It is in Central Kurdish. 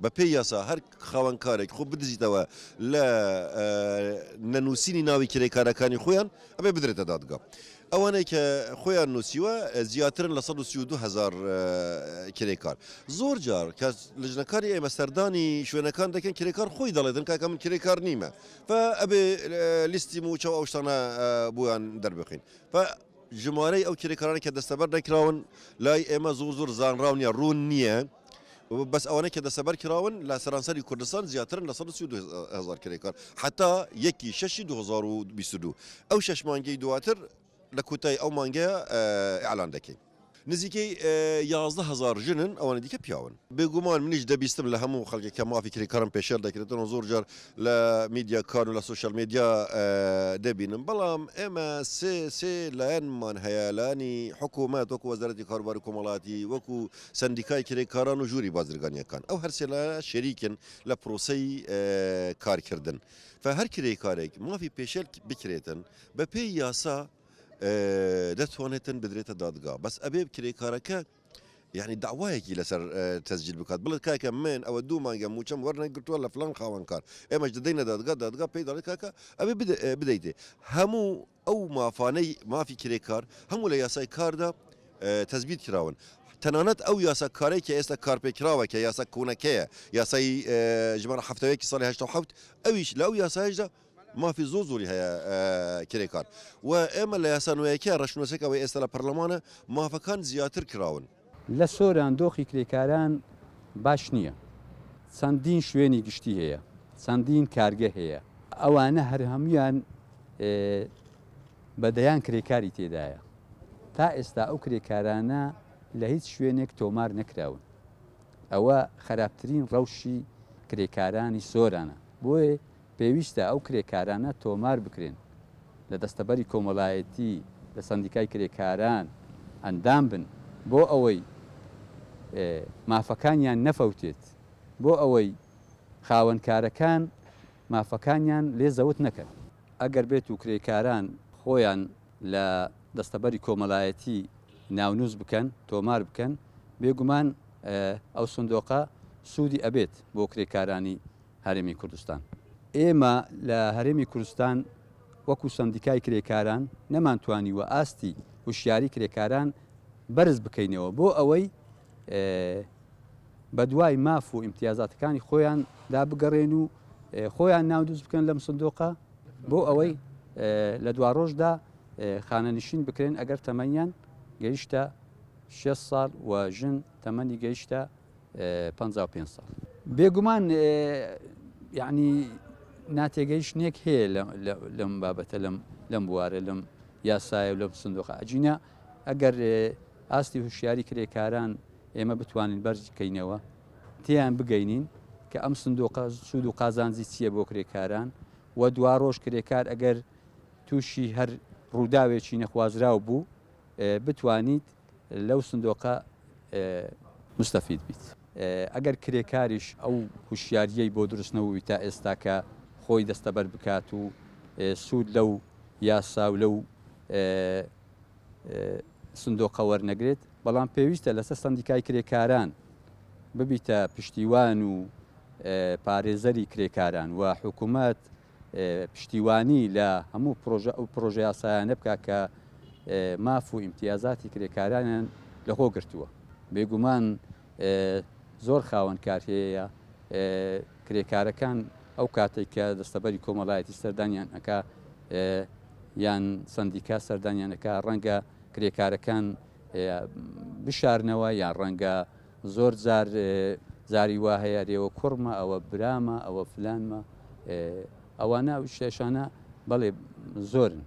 بە پێی یاسا هەر خاوەنکارێک خۆ بدزیتەوە لە نەنووسینی ناوی کرێکارەکانی خۆیان ئەبێ بدرێتە دادگا. ئەوانەی کە خۆیان نووسیوە زیاترن لە 132 هەزار کرێکار. زۆر جار کە لجنەکانی ئێمە سەردانی شوێنەکان دەکەن کرێکار خۆی دەڵێتن کاکە من کرێکار نیمە فە ئەبێ لیستی مووچە و ئەو شتانە بۆیان دەربخین. فە ژمارەی ئەو کرێکارانەی کە دەستەبەر نەکراون لای ئێمە زۆر زۆر زانراو نییە، ڕوون نییە. بەس ئەوانەی کە دەستەبەر کراون لە سەرانسەری کوردستان زیاترن لە 132 هەزار کرێکار حتا یەکی شەشی 2022 ئەو شەش مانگەی دواتر لە کۆتای ئەو مانگەیە ئیعلان دەکەین. نزیکەی 11 هەزار ژنن ئەوانە دیکە پیاون. بێگومان منیش دەبیستم لە هەموو خەڵکێک کە مافی کرێکاران پێشێل دەکرێتن و زۆر جار لە میدیاکان و لە سۆشیال میدیا دەبینم، بەڵام ئێمە سێ سێ لایەنمان هەیە، لایەنی حکوومەت وەکو وەزارەتی کاروباری کۆمەڵایەتی، وەکو سەندیکای کرێکاران و ژووری بازرگانییەکان، ئەو هەرسێ لایەنە شەریکن لە پرۆسەی کارکردن. فە هەر کرێکارێک مافی پێشێل بکرێتن بەپێی یاسا دەتوانێتن بدرێتە دادگا، بەس ئەبێ کرێکارەکە یعنی داوایەکی لەسەر تەسجیل بکات بڵێت کاکە من ئەوە دوو مانگە مووچەم وەرنەگرتووە لە فلان خاوەنکار، ئێمەش دەدەینە دادگا، دادگا پێی دەڵێت کاکە ئەبێ بدەیتێ. هەموو ئەو مافانەی مافی کرێکار هەموو لە یاسای کاردا تەسبیت کراون، تەنانەت ئەو یاسا کارەی کە ئێستا کارپێکراوە کە یاسا کۆنەکەیە، یاسای ژمارە 71 ساڵی 87، ئەویش لە ئەو یاسایشدا مافی زۆر زۆری هەیە کرێکار و ئێمە لە یاسا نوێیەکە ڕەشنووسەکە ئەوەی ئێستا لە پەرلەمانە مافەکان زیاتر کراون. لە سۆران دۆخی کرێکاران باش نییە، چەندین شوێنی گشتی هەیە، چەندین کارگە هەیە، ئەوانە هەر هەموویان بە دەیان کرێکاری تێدایە، تا ئێستا ئەو کرێکارانە لە هیچ شوێنێک تۆمار نەکراون، ئەوە خراپترین ڕەوشی کرێکارانی سۆرانە، بۆیە پێویستە ئەو کرێکارانە تۆمار بکرێن، لە دەستەبەری کۆمەڵایەتی، لە سەندیکای کرێکاران ئەندام بن، بۆ ئەوەی مافەکانیان نەفەوتێت، بۆ ئەوەی خاوەنکارەکان مافەکانیان لێ زەوت نەکەن. ئەگەر بێت و کرێکاران خۆیان لە دەستەبەری کۆمەڵایەتی ناونووس بکەن، تۆمار بکەن، بێگومان ئەو سندۆقە سوودی ئەبێت بۆ کرێکارانی هەرێمی کوردستان. ئێمە لە هەرێمی کوردستان وەکو سەندیکای کرێکاران نەمانتوانیوە ئاستی هوشیاری کرێکاران بەرز بکەینەوە بۆ ئەوەی بەدوای ماف و ئیمتیازاتەکانی خۆیان دا بگەڕێن و خۆیان ناودوست بکەن لەم سندۆقە بۆ ئەوەی لە دواڕۆژدا خانەنشین بکرێن ئەگەر تەمەنیان گەیشتە 6 ساڵ و ژن تەمەنی گەیشتە 55 ساڵ. بێگومان یعنی ناتێگەیشتنێک هەیە لەم بابەتە لەم لەم بوارە لەم یاسایە و لەم سندوقە ئەجینا ئەگەر ئاستی هوشیاری کرێکاران ئێمە بتوانین بەرز بکەینەوە تێیان بگەینین کە ئەم سندوقە سوود و قازانجی چییە بۆ کرێکاران و دواڕۆژ کرێکار ئەگەر تووشی هەر ڕووداوێکی نەخوازراو بوو بتوانیت لەو سندۆقە مستەفید بیت. ئەگەر کرێکاریش ئەو هوشیارییەی بۆ دروست نەبووبی تا ئێستا کە خۆی دەستەبەر بکات و سوود لەو یاسا و لەو سندۆقە وەرنەگرێت، بەڵام پێویستە لەسەر سەندیکای کرێکاران ببیتە پشتیوان و پارێزەری کرێکاران و حکومەت پشتیوانی لە هەموو پرۆژە ئەو پرۆژە یاسایانە بکات کە ماف و ئیمتیازاتی کرێکارانیان لەخۆ گرتووە. بێگومان زۆر خاوەن کار هەیە کرێکارەکان ئەو کاتێک کە دەستەبەری کۆمەڵایەتی سەردانیان ئەکا یان سەندیکا سەردانیان ئەکا ڕەنگە کرێکارەکان بشارنەوە یان ڕەنگە زۆر جار جاری وا هەیە ئەرێوە کوڕمە ئەوە برامە ئەوە فلانمە ئەوانە ئەو شتێشانە بەڵێ زۆرن.